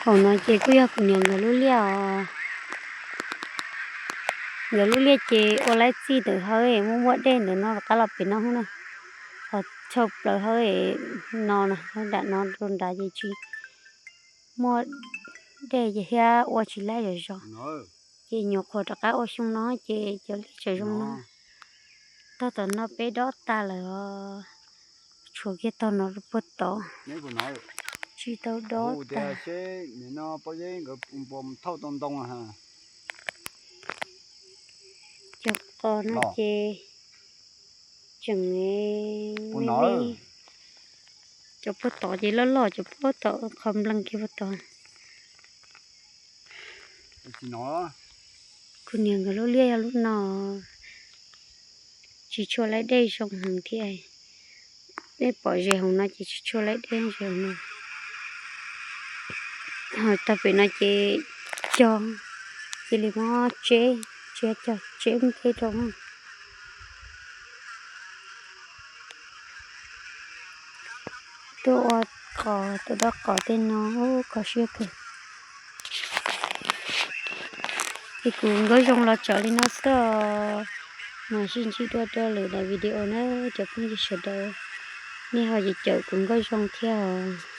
Thaum no ces kuj yog kuv niam nkawd lub liaj os. Nkawd lub liaj ces ua laib txij ntawm hawv, muaj muaj dej ntawm no rov qab los pem no na. Ho chaw plaws hawv no, hawv nram no rau nrad ces tsis muaj dej ces thiab ua tsis laib zom zaws. Ces nyuam qhuav rov qab ua xyoo no ces cov liaj tseem zoo no. Tog tom no peb dob tag lawm os. Tshuav kiag tog no puag tod tsis tau dob tag. Cov qos no ces tseem me me. Cov puag tod ces loj loj, cov puag tod qhov nplees kiag puag tod. Kuv niam nkawd lub liaj yog lub no, tsis tshua laib dej zoo heev thiab. Nej pom ze hauv no ces tsis tshua laib dej ze hauv no. Ho tog pem no ces cog, cia li muab tseb, tsis cog, tseb nplej rau. Tuaj ua qos, tuaj dob qos tej no, kho siab kawg. Ces kuv nkauj zoo los txog li no xwb os. Mam sib ntsib dua rau lwm daim video na cov phooj ywg sawv daws. Nej ho caum kuv nkauj zoo thiab os.